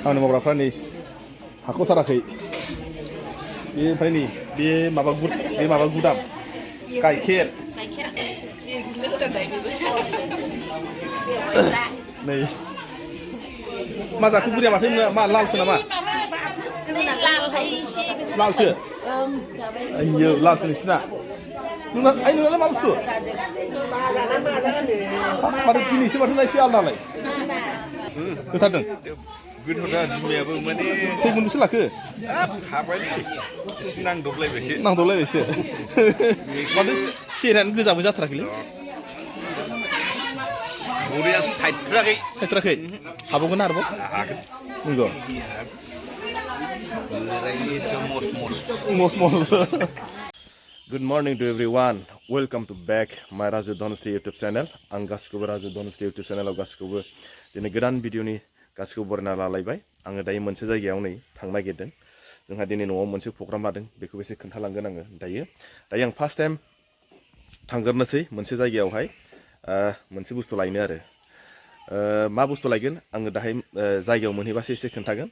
खामानि मावग्राफ्रा नै हाख'थाराखै बे ओमफ्राय नै बे माबा गुदाम गाइखेर नै मा जाखो बुरिया माथो मा लालसो नामा लालसो आइयो लालसो नोंसिना नोंनालाय मा बुस्थु माथो दिनैसो माथो एसे आलदालाय होथारदों गोथावदा बिमायाबो माने खै मोनबेसे लाखो हाबायलै एसे नांदबलायबायसो माथो सेहेरायानो गोजाबो जाथाराखैलै बरिया सायथ्राखै हाबावगोन आरोबाव नंगौ मस Good morning to everyone. Welcome to back my Raju Donasti YouTube channel. आं गासिखौबो राजु धनस्ति YouTube चेनेलाव गासिखौबो दिनै गोदान भिडिअनि गासिखौबो बरायना लालायबाय आङो दायो मोनसे जायगायाव नै थांनो नागिरदों जोंहा दिनै न'आव मोनसे प्रग्राम लादों बेखौ एसे खोन्थालांगोन आङो दायो आं फार्स्ट टाइम थांगोरनोसै मोनसे जायगायावहाय मोनसे बुस्थु लायनो आरो मा बुस्थु लायगोन आङो दाहाय जायगायाव मोनहैबासो एसे खोन्थागोन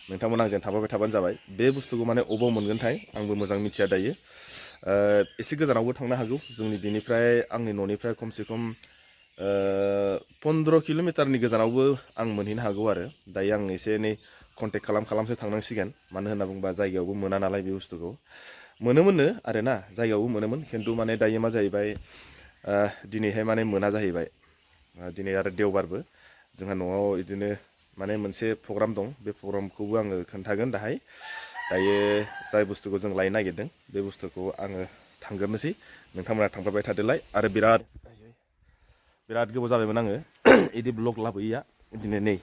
नोंथांमोन आंजों थाफाबाय थाबानो जाबाय बे बुस्थुखौ माने अबाव मोनगोनथाय आंबो मोजां मिथिया दायो एसे गोजानावबो थांनो हागौ जोंनि बेनिफ्राय आंनि न'निफ्राय खमसे खम 15 किल'मिटारनि गोजानावबो आं मोनहैनो हागौ आरो दायो आं एसे एनै कन्टेक्ट खालामसो थांनांसिगोन मानो होनना बुङोबा जायगायावबो मोना नालाय बे बुस्थुखौ मोनोमोननो आरोना जायगायावबो मोनोमोन खिन्थु माने दायो मा जाहैबाय दिनैहाय माने मोना जाहैबाय दिनै आरो देवबारबो जोंहा न'आव बिदिनो माने मोनसे प्रग्राम दं बे प्रग्रामखौबो आङो खोन्थागोन दायो जाय बुस्थुखौ जों लायनो नागिरदों बे बुस्थुखौ आङो थांगोरनोसै नोंथांमोना थांफाबाय थादोलाय आरो बिराद गोबाव जाबायमोन आङो इदि ब्लग लाबोयैया दिनै नै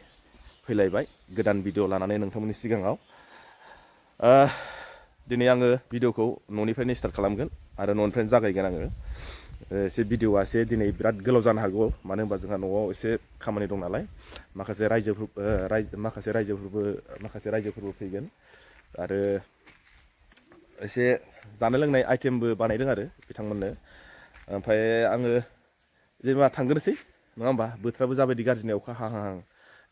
फैलायबाय गोदान भिडिअ लानानै नोंथांमोननि सिगाङाव दिनै आङो भिडिअखौ न'निफ्रायनो स्टार्ट खालामगोन आरो न'निफ्रायनो जागायगोन आङो एसे भिडिअआ एसे दिनै बिराद गोलाव जानो हागौ मानो होनबा जोंहा न'आव एसे खामानि दं नालाय माखासे रायजोफोरबो फैगोन आरो एसे जानाय लोंनाय आइटेमबो बानायदों आरो बिथांमोननो ओमफ्राय आङो जेनेबा थांग्रोनोसै नङा होमबा बोथोराबो जाबायदि गाज्रिनि अखा हाहां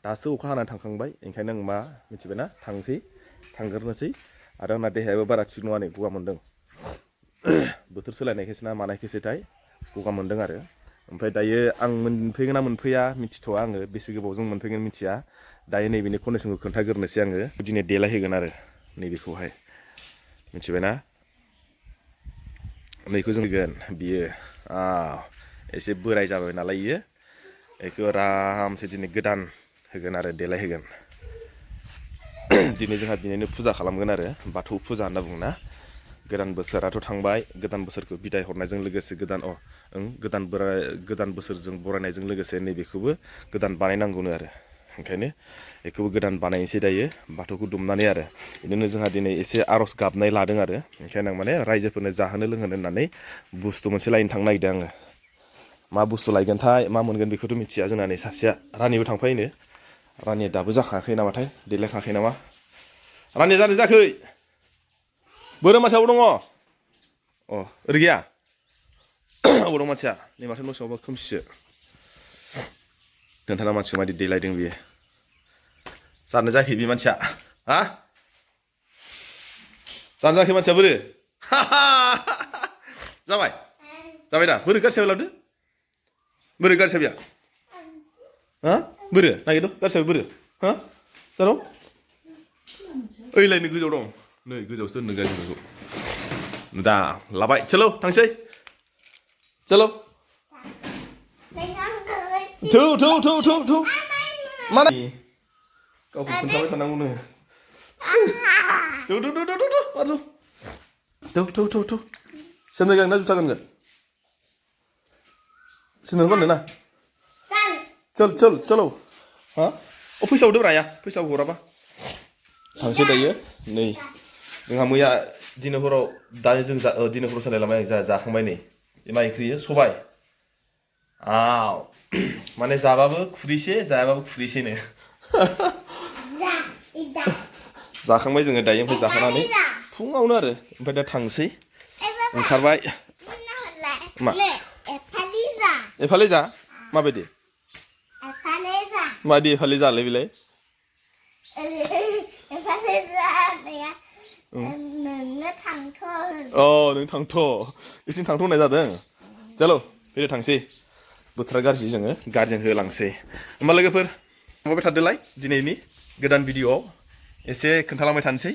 दासो अखा हानानै थांखांबाय ओंखायनो आं मा मिथिबायना थांग्रोनोसै आरो आंना देहायाबो बारा थिग नङा नै गगा मोनदों बोथोर सोलायनायखायसो ना मानायखायसोथाय गगा मोनदों आरो ओमफ्राय दायो आं मोनफैगोन ना मोनफैया मिथिथ'वा आङो बेसे गोबावजों मोनफैगोन मिथिया दायो नैबेनि कन्डिसनखौ खोन्थाग्रोनोसै आङो दिनै देलायहोगोन आरो नैबेखौहाय मिथिबायना नैखौ जों होगोन बियो एसे बोराय जाबाय नालाय बेखौ आरामसे दिनै गोदान होगोन आरो देलायहोगोन दिनै जोंहा दिनैनो फुजा खालामगोन आरो बाथौ फुजा होनना बुङोना गोदान बोसोराथ' थांबाय गोदान बोसोरखौ बिदाय हरनायजों लोगोसे गोदान बोसोरजों बरायनायजों लोगोसे नैबेखौबो गोदान बानायनांगौनो आरो ओंखायनो बेखौबो गोदान बानायनोसै दायो बाथौखौ दुमनानै आरो बिदिनो जोंहा दिनै एसे आर'ज गाबनाय लादों आरो ओंखायनो आं माने रायजोफोरनो जाहोनो लोंहोनो होननानै बुस्थु मोनसे लायनो थांनो नागिरदों आङो मा बुस्थु लायगोनथाय मा मोनगोन बेखौथ' मिथिया जोंना नै सासेया रानिबो थांफायोनो रानिया दाबो जाखायाखै नामाथाय देलायखायाखै नामा रानिया जादों जायाखै बोरो मानसियाबो दङ ओरै गैया अबाव दं मानसिया नै माथो न' सिङावबा खोमसिसो खोन्थाना मानसिखौ मादि देलायदों बियो जानो जायाखै बे मानसिया जानो जायाखै मानसिया बोरो जाबाय दा बोरो गारि साबि लाबोदो बोरो गारि साबिया बोरो नागिरदो गारि साबि बोरो जारो ओइलायनो गोजौआव दं नै गोजौआवसो दोनदों गारिफोरखौ दा लाबाय चलो थांसै चलो थौ माने गावखौ खोन्थाबाय थानांगौनो थौ सेन्देल गानगोन ना जुथा गानगोन सेन्देल गाननो ना चलो फैसा हरदोब्रा आया फैसा हराबा थांसै दायो नै जोंहा मैया दिनै हराव दानि जों दिनै हराव सालायलांबाय आं जाखांबाय नै मा ओंख्रि सबाय माने जाबाबो खुरैसे जायाबाबो खुरैसेनो जाखांबाय जोङो दायो ओमफ्राय जाखांनानै फुङावनो आरो ओमफ्राय दा थांसै ओंखारबाय मा एफालिजा माबायदि माबायदि एफालिजालाय बेलाय नोंनो थांथ' नों थांथ' इसिम थांथ' होननाय जादों चलो फैदो थांसै बोथोरा गाज्रि जोङो गारिजों होलांसै होमबा लोगोफोर माबाय थादोलाय दिनैनि गोदान भिडिअ'आव एसे खोन्थालांबाय थानोसै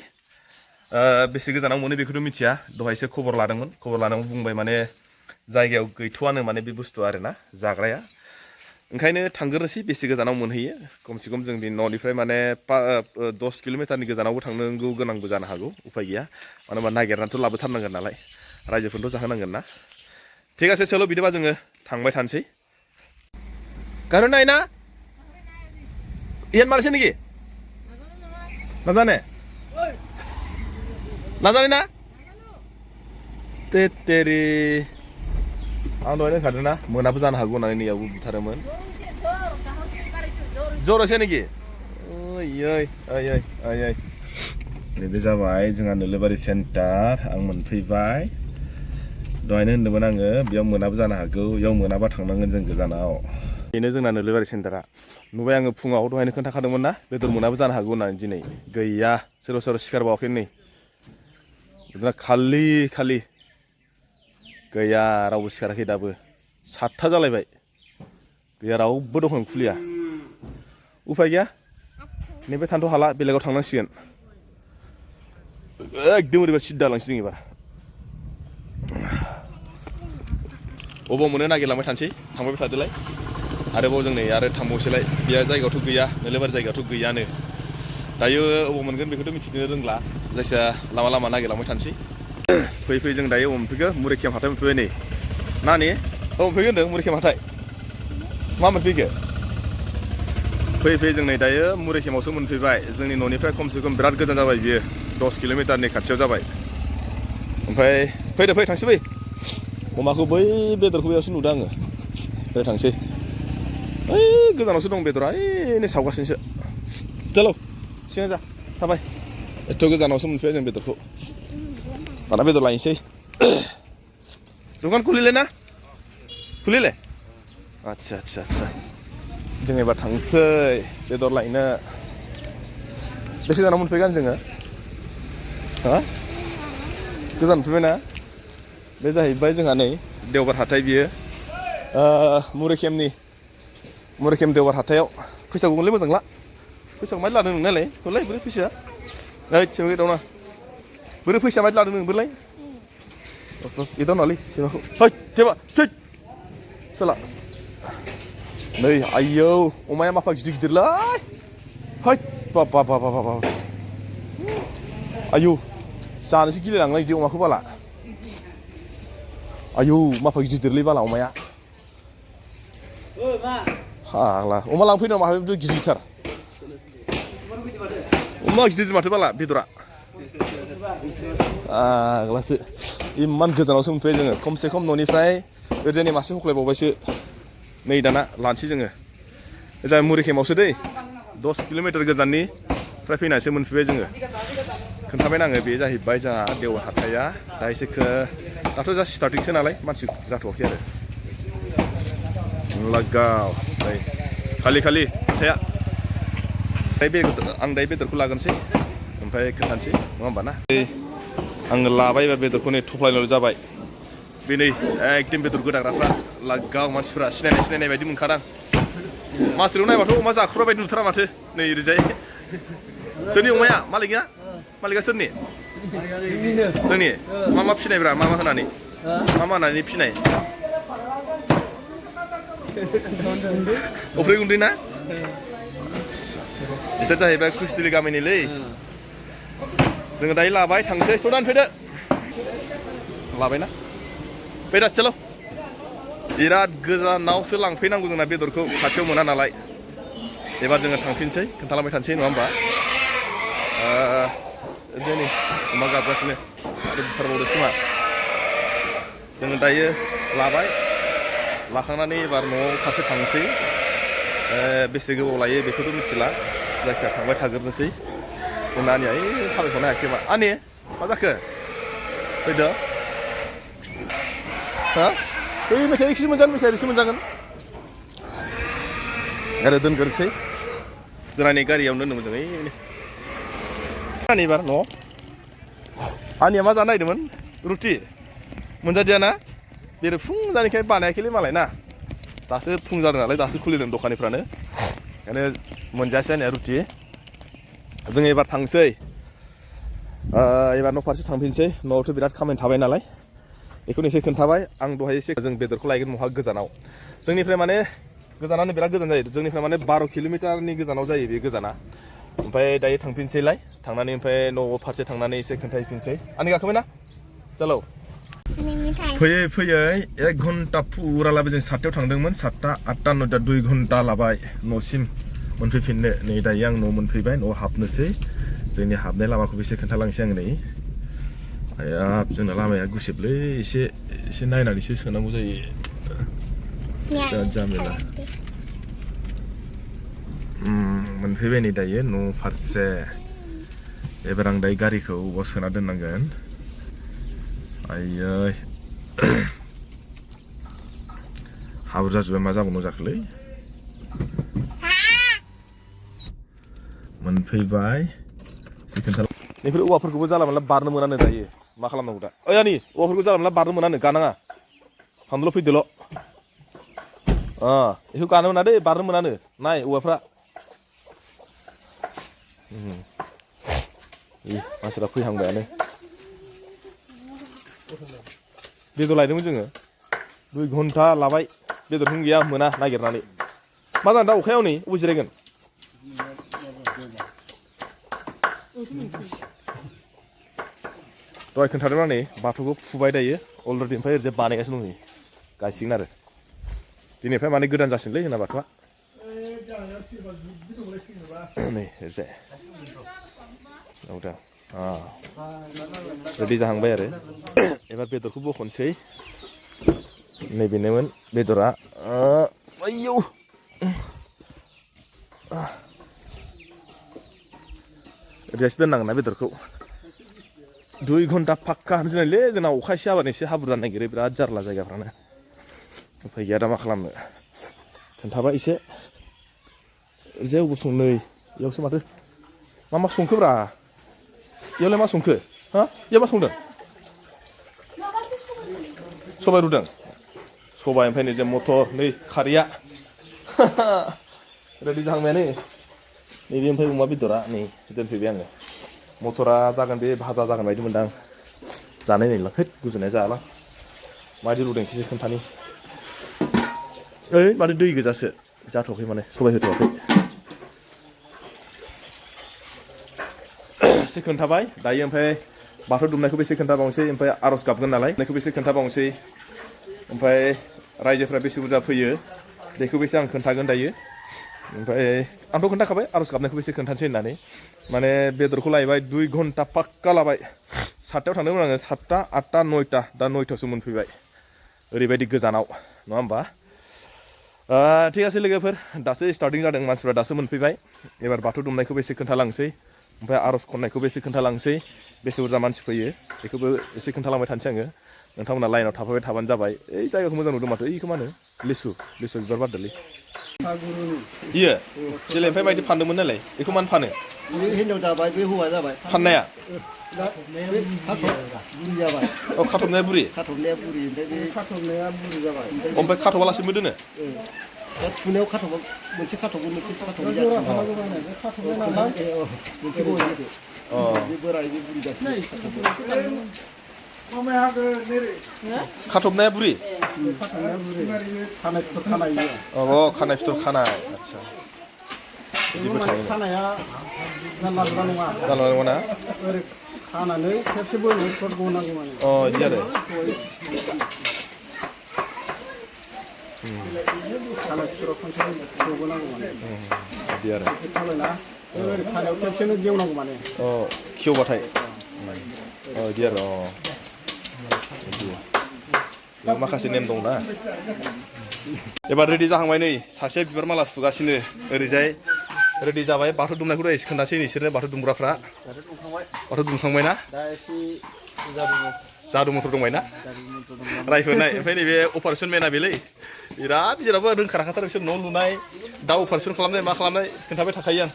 बेसे गोजानाव मोनो बेखौथ' मिथिया दहायसो खबर लादोंमोन खबर लानायाव बुंबाय माने जायगायाव गैथ'आनो माने बे बुस्थुआ आरोना जाग्राया ओंखायनो थांग्रोनोसै बेसे गोजानाव मोनहैयो खमसे खम जोंनि न'निफ्राय माने 10 किल'मिटारनि गोजानावबो थांनांगौ गोनांबो जानो हागौ उफाय गैया मानो होनबा नागिरनानैथ' लाबोथारनांगोन नालाय रायजोफोरनोथ' जाहोनांगोन ना ঠিক আছে চলো बिदिबा जोङो थांबाय थानोसै गारनो नायना इयान मारसै नेকি नाजाने नाजाने ना तेतेरि आं दहायनो होनखादों ना मोनाबो जानो हागौ होननानै नैयावबो बुथारोमोन जर'सै नेकी ओइ नैबे जाबाय जोंहा नोलोबारि सेन्टार आं मोनफैबाय दहायनो होनदोंमोन आङो बेयाव मोनाबो जानो हागौ बेयाव मोनाबा थांनांगोन जों गोजानाव बेनो जोंना नोलोबारि सेन्टारा नुबाय आङो फुङाव दहायनो खोन्थाखादोंमोन ना बेदर मोनाबो जानो हागौ होननानै दिनै गैया सोरबा सोरबा सिखारबावाखै नै बिदिनो खालि गैया रावबो सिखाराखै दाबो 7था जालायबाय गैया रावबो दखान खुलिया उफाय गैया नैबे थानथ' हाला बेलेगाव थांनांसिगोन एकदम ओरैबा सिद्दा लांसै जों एबार अबाव मोनो नागिरलांबाय थानोसै थांबाय थादोलाय आरोबाव जों नै आरो थांबावसैलाय बे जायगायावथ' गैया नोलोबारि जायगायावथ' गैयानो दायो अबाव मोनगोन बेखौथ' मिथिनो रोंला जायखिया लामा नागिरलांबाय थानोसै फैयै जों दायो अबाव मोनफैखो मुरिकेम हाथाय मोनफैबाय नै नानि अबाव मोनफैखो होनदों मुरिकेम हाथाय मा मोनफैखो फैयै जों नै दायो मुरिकेमावसो मोनफैबाय जोंनि न'निफ्राय खमसे खम बिराद गोजान जाबाय बियो 10 किल'मिटारनि खाथियाव जाबाय ओमफ्राय फैदो थांसै बै अमाखौ बै बेदरखौ बेयावसो नुदों आङो फै थांसै ओइ गोजानावसो दं बेदरा ओइ सावगासिनोसो चलो सिगां जा थाबाय एथ' गोजानावसो मोनफैया जों बेदरखौ दाना बेदर लायनोसै दखान खुलिले ना खुलिले आच्छा जों एबार थांसै बेदर लायनो बेसे गोजानाव मोनफैगोन जोङो हा गोजान मोनफैबाय ना बे जाहैबाय जोंहा नै देवबार हाथाय बियो मुरिकेम देवबार हाथायाव फैसाखौ मोनलै मोजांला फैसाखौ मायदि लादों नोंनालाय हरलाय बोरै फैसाया ओइ सेमाखै दावना बोरै फैसा मायदि लादों नोंबोरलाय बेदाव नालै सेमाखौ है थेबा थैद सोला नै आयौ अमाया माफा गिदिरलै है बाबा आयौ जानोसो गिलायलांलाय बिदि अमाखौ बाला आयौ माफा गिदिरलै बाला अमाया फाग्ला अमा लांफैनो नामा गिदिरथार अमा गिदिर माथो बाला बेदरा फाग्लासो इमान गोजानावसो मोनफैबाय जोङो खमसे खम न'निफ्राय ओरैजाय मासे हख्लायबावबायसो नै दाना लानोसै जोङो ओजा मुरिकेमावसो दै 10 किल'मिटार गोजाननिफ्राय फैनानैसो मोनफैबाय जोङो खोन्थाबायना आङो बे जाहैबाय जोंहा देवबार हाथाया दा एसे दाथ' जास्ट स्टार्टिंसो नालाय मानसि जाथ'वाखै आरो लागाव नै खालि हाथाया आं दायो बेदरखौ लागोनसै ओमफ्राय खोन्थानोसै नङा होमबा ना आङो लाबाय एबार बेदरखौ नै थफ्लायनायल' जाबाय बे नै एकदम बेदर गोदाग्राफ्रा लागाव मानसिफ्रा सिनायनाय बायदि मोनखादां मासरुम नायबाथ' अमा जाख्रुरा बायदि नुथारा माथो नै ओरैजाय सोरनि अमाया मालिका सोरनि जोंनि मा फिसिनायब्रा मा होनानै होनानै फिसिनाय अफ्रि गुन्दै ना बिसोर जाहैबाय कुसथिलि गामिनिलै जोङो दायो लाबाय थांसै थ'दान फैदो लाबायना फैदा चलो बिराद गोजानावसो लांफैनांगौ जोंना बेदरखौ खाथियाव मोना नालाय एबार जोङो थांफिनसै खोन्थालांबाय थानोसै नङा होमबा नै अमा गाबगासिनो आरो बुथारबावदों खोमा जोङो दायो लाबाय लाखांनानै एबार न'आव फारसे थांसै बेसे गोबाव लायो बेखौथ' मिथिला जायखिया थांबाय थाग्रोनोसै जोंना आनिया थाबायखौनो हायाखै मा आनि मा जाखो फैदो हा बै मेथाइ एसे मोनजागोन मेथाइ एसे मोनजागोन आरो दोनग्रोनोसै जोंहानि गारियावनो होनोमोन जों ओइ एबार न' आंनिया मा जानो नागिरदोंमोन रुटि मोनजादिया ना बेरे फुं जानायखाय बानायाखैलै मालाय ना दासो फुं जादों नालाय दासो खुलिदों दखानिफ्रानो ओंखायनो मोनजायासै आंनिया रुटि जों एबार थांसै एबार न' फारसे थांफिनसै न'आवथ' बिराद खामानि थाबाय नालाय बेखौनो एसे खोन्थाबाय आं दहाय एसे जों बेदरखौ लायगोन महा गोजानाव जोंनिफ्राय माने गोजानानो बिराद गोजान जायो जोंनिफ्राय माने 12 किल'मिटारनि गोजानाव जायो बे गोजाना ओमफ्राय दायो थांफिनसैलाय थांनानै ओमफ्राय न'आव फारसे थांनानै एसे खोन्थाहैफिनसै आंनि गाखोबाय ना चलो फैयै फैयै 1 घन्टा फुरा लाबाय जों 7टायाव थांदोंमोन 7टा 8टा 9टा 2 घन्टा लाबाय न'सिम मोनफैफिननो नै दायो आं न' मोनफैबाय न'आव हाबनोसै जोंनि हाबनाय लामाखौबो एसे खोन्थालांसै आं नै आयाब जोंना लामाया गुसेबलै एसे नायनानैसो सोनांगौ जायो जामेला मोनफैबाय नै दायो न' फारसे एबार आं दायो गारिखौ अबाव सोना दोननांगोन आयै हाब्रु जाजोब्बाय मा जाबावनो जाखोलै मोनफैबाय बेफोर औवाफोरखौबो जाला मोनला बारनो मोनानो दायो मा खालामनांगौ दा ओइ आनि औवाफोरखौ जाला मोनला बारनो मोनानो गानाङा फानदोल' फैदोल' बेखौ गानो मोना दै बारनो मोनानो नाय औवाफ्रा मानसिफ्रा फैहांबायानो बेदर लायदोंमोन जोङो 2 घन्टा लाबाय बेदरखौनो गैया मोना नागिरनानै मा जानो दा अखायाव नै अबे जिरायगोन दहाय खोन्थादों आं नै बाथौखौ फुबाय दायो अलरेडि ओमफ्राय ओरैजाय बानायगासिनो दं नै गायसिगोन आरो दिनैनिफ्राय माने गोदान जासिगोनलै जोंना बाथौआ नै ओरैजाय रेडि जाहांबाय आरो एबार बेदरखौ बख'नोसै नैबेनोमोन बेदरा आयौ ओरैजायसो दोननांगोन ना बेदरखौ 2 घन्टा फाक्का हाबजोबनायलै जोंना अखा एसे हाबानो एसे हाब्रु जानो नागिरो बिराद जारला जायगाफ्रानो उफाय गैया दा मा खालामनो खोन्थाबाय एसे ओरैजाय अबाव सं नै इयावसो माथो मा संखोब्रा इयावलाय मा संखो हा इयाव मा संदों सबाय रुदों सबाय ओमफ्राय नै जे मटर नै खारैया रेडि जाहांबायानो नैबे ओमफ्राय अमा बेदरा नै दोनफैबाय आङो मटरा जागोन बे भाजा जागोन बायदि मोनदां जानाय नंला हैद गुजुनाया जाला माबायदि रुदों एसे खोन्थानि ओइ माथो दै गोजासो जाथ'वाखै माने सबाय होथ'वाखै एसे खोन्थाबाय दायो ओमफ्राय बाथौ दुमनायखौबो एसे खोन्थाबावनोसै ओमफ्राय आर'ज गाबगोन नालाय बेखौबो एसे खोन्थाबावनोसै ओमफ्राय रायजोफ्रा बेसे बुरजा फैयो बेखौबो एसे आं खोन्थागोन दायो ओमफ्राय आंथ' खोन्थाखाबाय आर'ज गाबनायखौबो एसे खोन्थानोसै होननानै माने बेदरखौ लायबाय 2 घन्टा पाक्का लाबाय 7टायाव थांदोंमोन आङो 7टा 8टा 9टा दा 9टायावसो मोनफैबाय ओरैबायदि गोजानाव नङा होमबा ठीक आसे लोगोफोर दासो स्टार्टिं जादों मानसिफ्रा दासो मोनफैबाय एबार बाथौ दुमनायखौबो एसे खोन्थालांसै ओमफ्राय आर'ज खन्नायखौबो एसे खोन्थालांसै बेसे बुरजा मानसि फैयो बेखौबो एसे खोन्थालांबाय थानोसै आङो नोंथांमोना लाइनाव थाफाबाय थाबानो जाबाय ओइ जायगाखौ मोजां नुदों माथो ओइखौ मा होनो लिसु बिबार बारदोंलै इयो जेलेनिफ्राय बायदि फानदोंमोन नालाय बेखौ मानो फानो हिनजाव जाबाय बे हौवा जाबाय फाननाया बुरि जाबाय खाथबनाया बुरि खाथबनाया बुरि ओमफ्राय बे खाथबनाया बुरि जाबाय ओमफ्राय खाथबालासिनोबो दोनो दा थुनायाव खाथबा मोनसे खाथबगोन मोनसे खाथबनाय जायो मोनसे बे बोराय बे बुरि जासिगोन खाथबनाया बुरि खानाय फिथर खानाय खानाय फिथर खानाय आदसा बिदिबो थायो खानाया जानला नङा जानला नङा ना ओरै खानानै खेबसे बोनानै फिथर गनांगौ माने बिदि आरो खानाय फिथराव खनसे गनांगौ माने बिदि आरो खालायना ओरै खानायाव खेबसेनो गेवनांगौ माने खेवबाथाय बिदि आरो माखासे नेम दं ना एबार रेडि जाहांबाय नै सासे बिबार माला सुगासिनो ओरैजाय रेडि जाबाय बाथौ दुमनायखौ खोन्थासै नोंसोरनो बाथौ दुमग्राफ्रा बाथौ दुमखांबाय ना दा एसे जादों जादु मन्थ्र दंबायना रायफोनाय ओमफ्राय नैबे अपारेसन मेना बेलै बिराद जेरावबो रोंखा राखाथार बिसोर न' लुनाय दाउ अपारेसन खालामनाय मा खालामनाय खोन्थाबाय थाखायो आं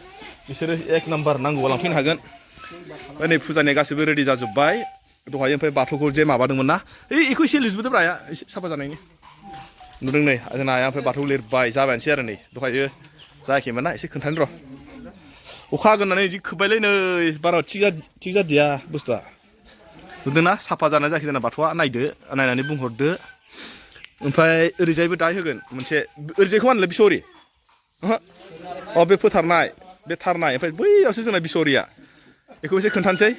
बिसोरो एक नाम्बार नांगौबा लांफैनो हागोन ओमफ्राय नै फुजानिया गासैबो रेडि जाजोब्बाय दहाय ओमफ्राय बाथौखौ जे माबादोंमोन ना बेखौ एसे लिरजोबदोब्रा आया एसे साफा जानायनि नुदों नै जोंना आया ओमफ्राय बाथौ लिरबाय जाबायानोसै आरो नै दहायो जायाखैमोन ना एसे खोन्थानो र' अखा हागोन होननानै बिदि खोब्बायलै नै बारा थिग जादिया बुस्थुआ नुदोंना साफा जानाय जायाखै जोंना बाथौआ नायदो नायनानै बुंहरदो ओमफ्राय ओरैजायबो दाय होगोन मोनसे ओरैजायखौ मा होनोलै बिसहरि अ बे फोथारनाय बे थारनाय ओमफ्राय बैयावसो जोंना बिसहरिया बेखौ एसे खोन्थानोसै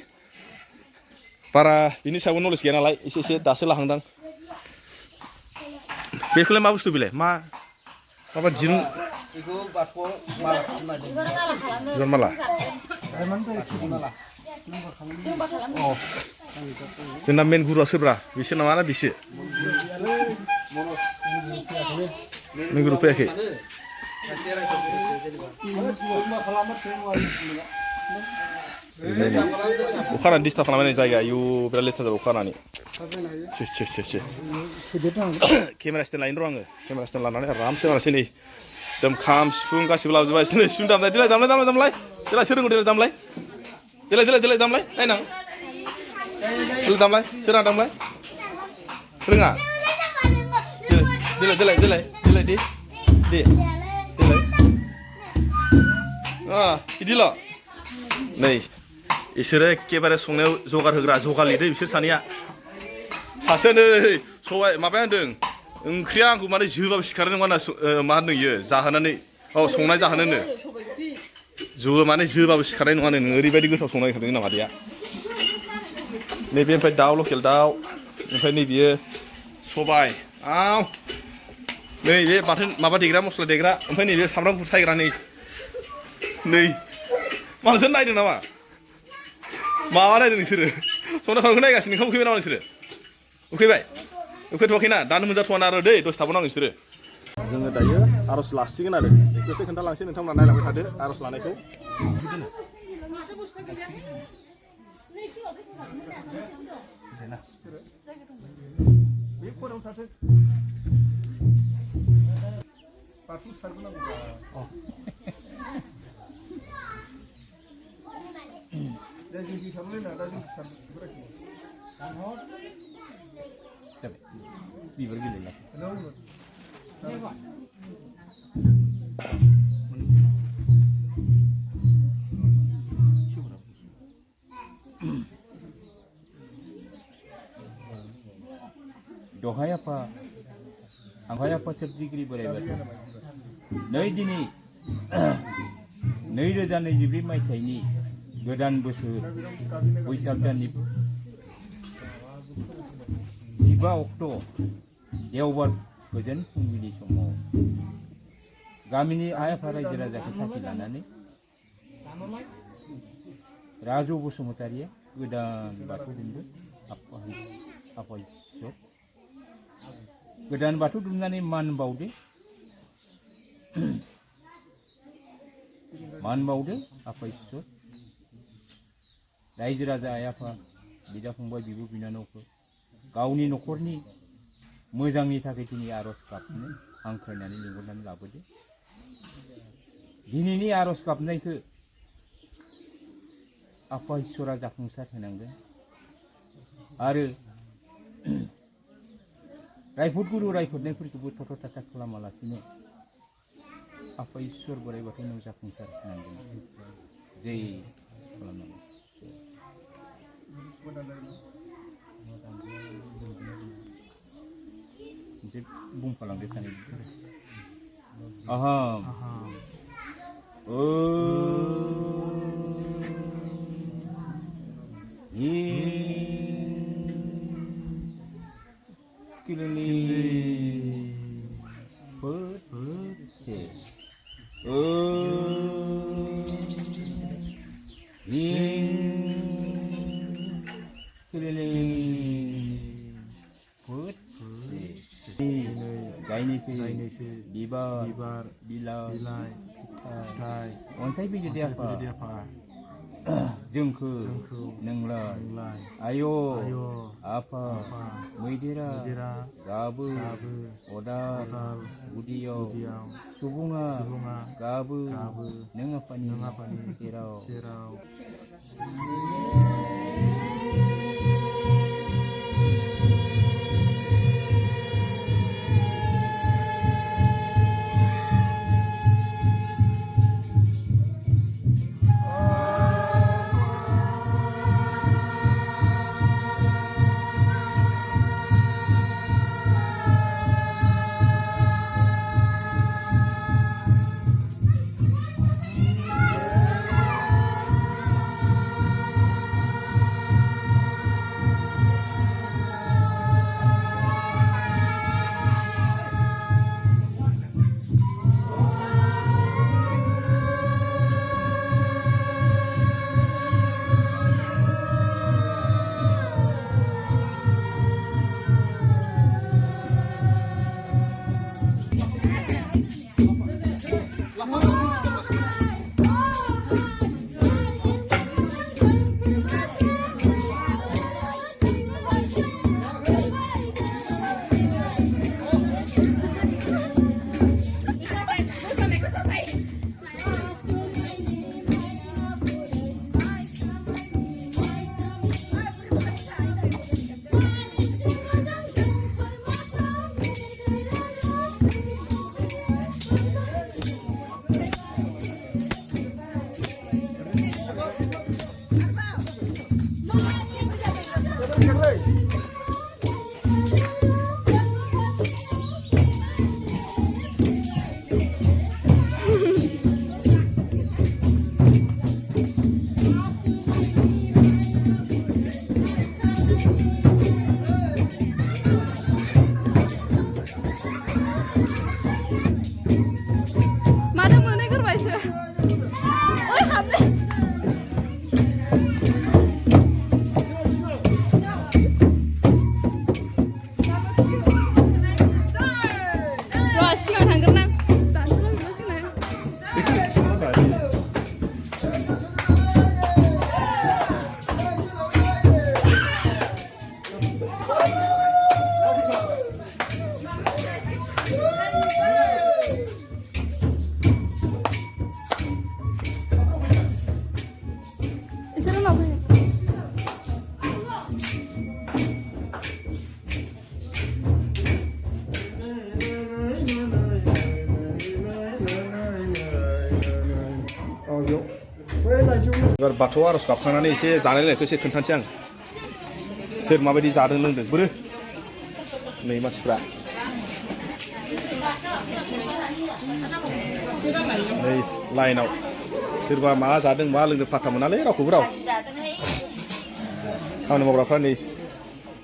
बारा बिनि सायावबो नलेज गैया नालाय एसे दासो लाहांदां बेखौलाय मा बुस्थु बेलाय माबा दिरुं बिबार माला जोंना मेन गुरुआ सोरब्रा बिसोर नामा ना बिसो मेन गुरु फैयाखै अखा हानानै डिस्टार्ब खालामनाय जायगा आयु बिराद लेथ्रा जाबाय अखा हानानै केमेरा स्टेन्ड लायनो र' आङो केमेरा स्टेन्ड लानानै आरामसे मानोसै नै एकदम खाम सिफुं गासिबो लाबोजोबबाय नै सिफुं दामनाय देलाय देलाय सोरोंगौ देलाय दामलाय नायनां देलाय दामलाय सोरना दामलाय रोङा देलाय दे बिदिल' नै इसोरो एखेबारे संनायाव जगार होग्रा जगालि दै बिसोर सानैया सासे नै सबाय माबाया होनदों ओंख्रिया आंखौ माने जोबाबो सिखारो नङा ना मा होनदों इयो जाहोनानै संनाय जाहोनोनो माने जोबाबो सिखारनाय नङा नोङो ओरैबायदि गोथाव संनाय होदों जोंना मादैया नैबे ओमफ्राय दाउ लकेल दाउ ओमफ्राय नैबेयो सबाय नै बे बाथोन माबा देग्रा मस्ला देग्रा ओमफ्राय नैबे सामब्राम गुफुर सायग्रा नै मानोसो नायदों नामा माबा नायदों नोंसोरो संनाय खावनायखौ नायगासिनो ओंखाम उखैबाय नामा नोंसोरो उखैथ'वाखैना दानो मोनजाथ'वाना आरो दै दसे थाबावनांगौ नोंसोरो जोङो दायो आर'ज लासिगोन आरो बेखौसो खोन्थालांसै नोंथांमोना नायलांबाय थादो आर'ज लानायखौ बिबार गेलेला दहाय आफा आंहाय आफा सोरजिगिरि बोराइ बाथौ नै दिनै 2024 मायथाइनि गोदान बोसोर बैसाग दाननि 15 अक्ट' देवबार गोजोन फुंबिलि समाव गामिनि आइ आफा रायजो राजाखौ साखि लानानै राजु बसुमतारिया गोदान बाथौ दुमदों आफा इसोर गोदान बाथौ दुमनानै मान बावदो आफा इसोर रायजो राजा आइ आफा बिदा फंबाय बिब' बिनानावफोर गावनि न'खरनि मोजांनि थाखाय दिनै आर'ज गाबनो हांख्रायनानै लिंहरनानै लाबोदो दिनैनि आर'ज गाबनायखौ आफा इसोरा जाफुंसार होनांगोन आरो रायफोद गुरु रायफोदनायफोरखौबो थथ' थाथा खालामालासिनो आफा इसोर बोराइ बाथौनाव जाफुंसार होनांगोन जै खालामनांगोन मोनसे बुंफालांदो सानैबो अहम गायनोसै बिबार बिलाइ फिथाइ अनसाय फैदो दे आफा जोंखो नोंलाय आय' आफा मैदेरा गाबो अदाल गुदियाव सुबुङा गाबो नों आफानि सेराव मानो मोनै गोरबायसो ओइ हाबदे र' सिगां थांगोन आं इसोर उनाव फैगोन एबार बाथौ आर'ज गाबखांनानै एसे जानाय लोंनायखौ एसे खोन्थानोसै आं सोर माबायदि जादों लोंदों बोरो नै मानसिफ्रा नै लाइनाव सोरबा मा जादों मा लोंदों फात्ता मोनालै रावखौबो राव खामानि मावग्राफ्रा नै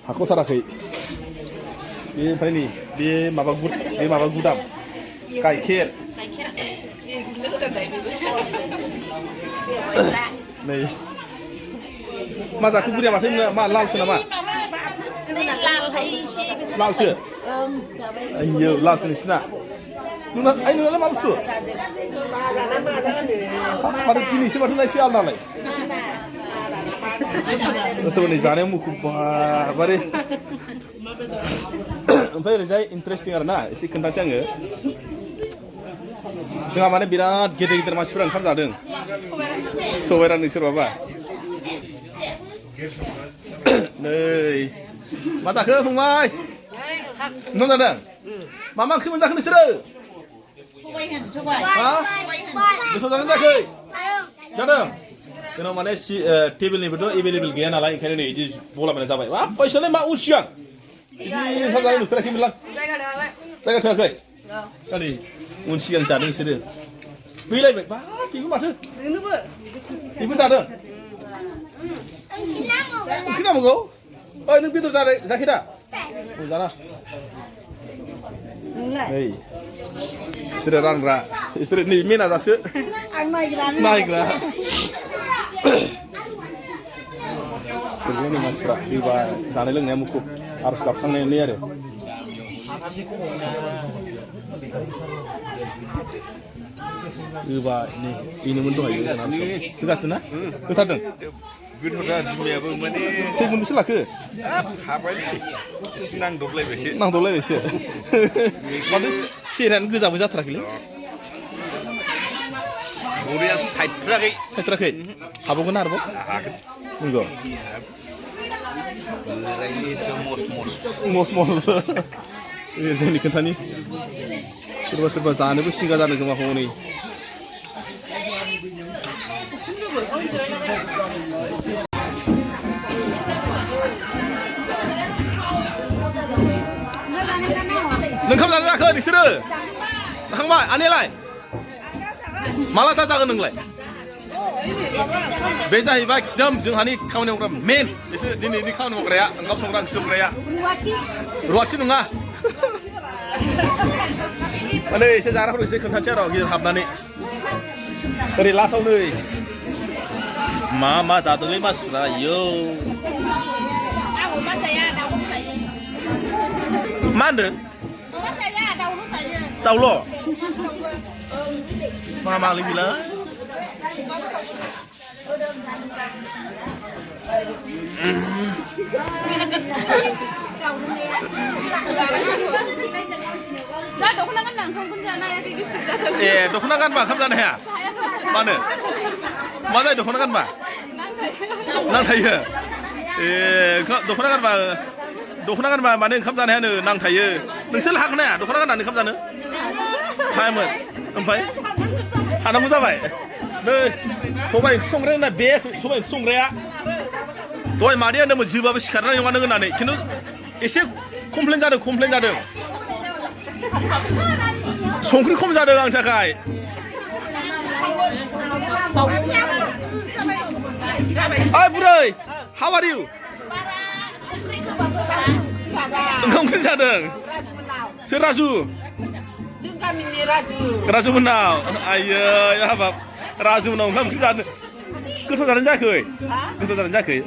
हाख'थाराखै बे ओमफ्राय नै बे माबा गुदाम गाइखेर नै मा जाखो बुरिया माथो मा लालसो नामा लालसो आइयो लालसो नोंसिना नोंनालाय मा बुस्थु माथो दिनैसो माथो नायसै आलदालाय सोरबा नै जानायाव मुखुब बारे ओमफ्राय ओरैजाय इन्टारेस्टिं आरो ना एसे खोन्थानोसै आङो जोंहा माने बिराद गेदेर गेदेर मानसिफोरा ओंखाम जादों सबाय रानदों सोरबाबा नै मा जाखो फंबाय ओंखाम जादों मा ओंख्रि मोनजाखो नोंसोरो गोथाव जादों जायाखै जादों जोंनाव माने टेबोलनिबोथ' एभेलेबेल गैया नालाय ओंखायनो नै बिदि बलाबायनाय जाबाय मा फैसालाय मा उलसियां बिदि ओंखाम जानाय नुफेराखैमोनलां जायगा थोआखै नै उन सिगां जादों बिसोरो फैलायबाय बा बेबो माथो बेबो जादों ओंख्रि नांबावगौ ओइ नों बेदर जायाखै दा जाना नै बिसोरो रानग्रा बिसोरो नै मेनाजासो नायग्रा ओरैनो मानसिफ्रा फैबा जानाय लोंनाया मुखुब आर'ज गाबखांनायनि आरो गोबा इनोमोन दहायो होगासिनो ना होथारदों गोथावथार जुमायाबो माने खैमोन बेसे लाखो हाबायलै एसे नांदबलायबायसो नांदबलायबायसो माथो सेहेरानो गोजाबो जाथाराखैलै बरिया सायथ्राखै सायथ्राखै हाबावगोन आरोबाव हागोन नंगौ मस मस जोंनि खोन्थानि सोरबा सोरबा जानोबो सिंगा जानो खोमा हनै ओंखाम जानो जाखो नोंसोरो जाखांबाय आनैलाय माला दा जागोन नोंलाय बे जाहैबाय एकदम जोंहानि खामानि मावग्रा मेन बिसोर दिनैनि खामानि मावग्राया ओंखाम संग्रा ओंख्रि संग्राया रुवाथि नङा माने एसे जाग्राफोरखौ एसे खोन्थानोसै आरो गिदिर हाबनानै ओरै लास्टआव नै मा जादोंलै मानसिफ्रा आयौ मा होनदों दाउल' मालै बेलाय ए दख'ना गानबा ओंखाम जानो हाया मानो मा जायो दख'ना गानबा नांथायो ए दख'ना गानबा मानो ओंखाम जानो हायानो नांथायो नोंसोर हागोन हाया दख'ना गाननानै ओंखाम जानो हायामोन ओमफ्राय हानांगौ जाबाय नै सबाइ ओंख्रि संग्राया होनना बे सबाइ ओंख्रि संग्राया दहाय मादैया होनदोंमोन जोबाबो सिखारनाय नङा नों होननानै खिन्थु एसे कमप्लेन जादों संख्रि खम जादों आंनि थाखाय ओइ बुरै हाउ आर इउ ओंखाम ओंख्रि जादों सोर राजु राजु मोननाव आयै हाबाब राजु मोननाव ओंखाम ओंख्रि जादों गोथाव जादों जायाखै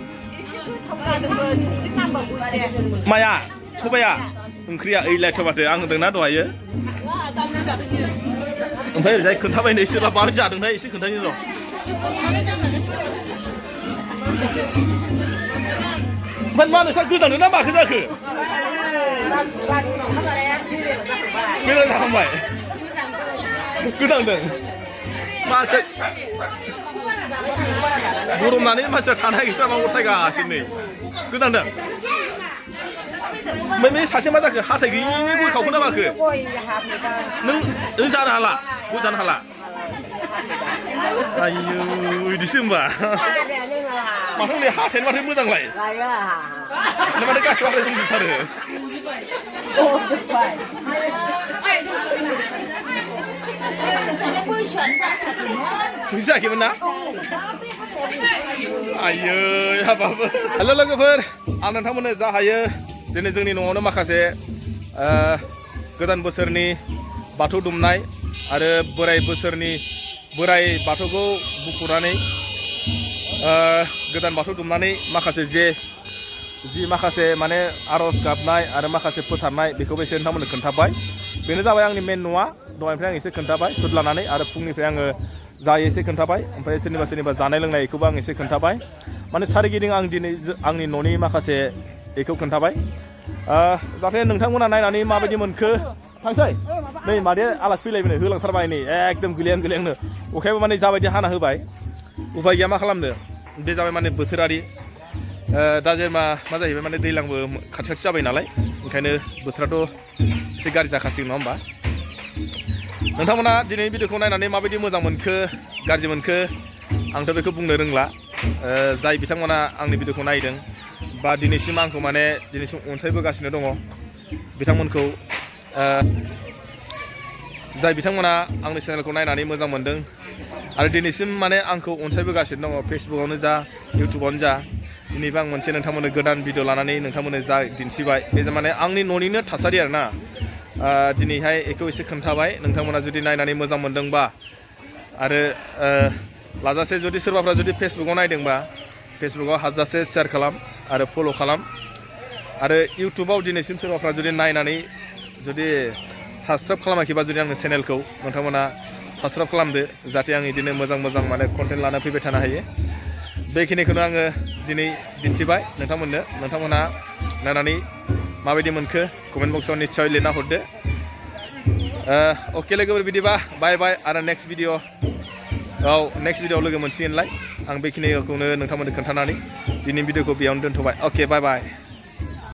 माया सबाया ओंख्रिया ओइलायथ' माथो आं होनदोंना दहायो ओमफ्राय ओरैजाय खोन्थाबाय नै सोरबा माबायदि जादोंथाय एसे खोन्थानि र' ओमफ्राय मा नोंस्रा गोजांदों ना माखो जाखो बेराय जाखांबाय गोजांदों मानसि गरमनानै मानसिया थानो हायैसो मा अरसायगासिनो नै गोजांदों ओमफ्राय बे सासे मा जाखो हाथाय गैयिनि गय खावखो ना माखो नों जानो हाला गय जानो हाला आयौ बिदिसो होमबा माथो नै हाथायानो माथो मोजांलाय माथो गासिबो हाथाय दंजोबथारो बुजियाखैमोन ना आयै हाबाबो हेल' लोगोफोर आं नोंथांमोननो जा हायो दिनै जोंनि न'आवनो माखासे गोदान बोसोरनि बाथौ दुमनाय आरो बोराइ बाथौखौ बुखुनानै गोदान बाथौ दुमनानै माखासे माखासे माने आर'ज गाबनाय आरो माखासे फोथारनाय बेखौबो एसे नोंथांमोननो खोन्थाबाय बेनो जाबाय आंनि मेन न'आ दहायनिफ्राय आं एसे खोन्थाबाय सुद लानानै आरो फुंनिफ्राय आङो जायो एसे खोन्थाबाय ओमफ्राय सोरनिबा जानाय लोंनायखौबो आं एसे खोन्थाबाय माने सारिगिदिं आं दिनै आंनि न'नि माखासे बेखौ खोन्थाबाय जाहाथे नोंथांमोना नायनानै माबायदि मोनखो थांसै नै मादैया आलासि फैलायबाय होलांथारबाय नै एकदम गोलैहांनो अखायाबो माने जाबायदि हाना होबाय उफाय गैया मा खालामनो बे जाबाय माने बोथोरारि दा जेनेबा मा जाहैबाय माने दैज्लांबो खाथि जाबाय नालाय ओंखायनो बोथोराथ' एसे गाज्रि जाखासिगोन नङा होमबा नोंथांमोना दिनैनि भिडिअखौ नायनानै माबायदि मोजां मोनखो गाज्रि मोनखो आंथ' बेखौ बुंनो रोंला जाय बिथांमोना आंनि भिडिअखौ नायदों बा दिनैसिम आंखौ माने दिनैसिम अनसायबोगासिनो दङ बिथांमोनखौ जाय बिथांमोना आंनि चेनेलखौ नायनानै मोजां मोनदों आरो दिनैसिम माने आंखौ अनसायबोगासिनो दङ फेसबुकआवनो जा इउटुबावनो जा दिनैबो आं मोनसे नोंथांमोननो गोदान भिडिअ लानानै नोंथांमोननो जा दिन्थिबाय बे माने आंनि न'निनो थासारि आरोना दिनैहाय बेखौ एसे खोन्थाबाय नोंथांमोना जुदि नायनानै मोजां मोनदोंबा आरो लाजासे जुदि सोरबाफ्रा जुदि फेसबुकआव नायदोंबा फेसबुकआव हाजासे शेयार खालाम आरो फल' खालाम आरो इउटुबाव दिनैसिम सोरबाफ्रा जुदि नायनानै जुदि साबसक्राइब खालामाखैबा जुदि आंनि चेनेलखौ नोंथांमोना साबस्क्राइब खालामदो जाहाथे आं बिदिनो मोजां मोजां माने कन्टेन्ट लाना फैबाय थानो हायो बेखिनिखौनो आङो दिनै दिन्थिबाय नोंथांमोननो नोंथांमोनहा नायनानै माबायदि मोनखो कमेन्ट बक्सआव निस्सय लिरना हरदो अके लोगोफोर बिदिबा बाय बाय आरो नेक्स्ट भिडिअ लोगो मोनसिगोनलाय आं बेखिनिखौनो नोंथांमोननो खोन्थानानै दिनै भिडिअखौ बेयावनो दोनथ'बाय अके बाय बाय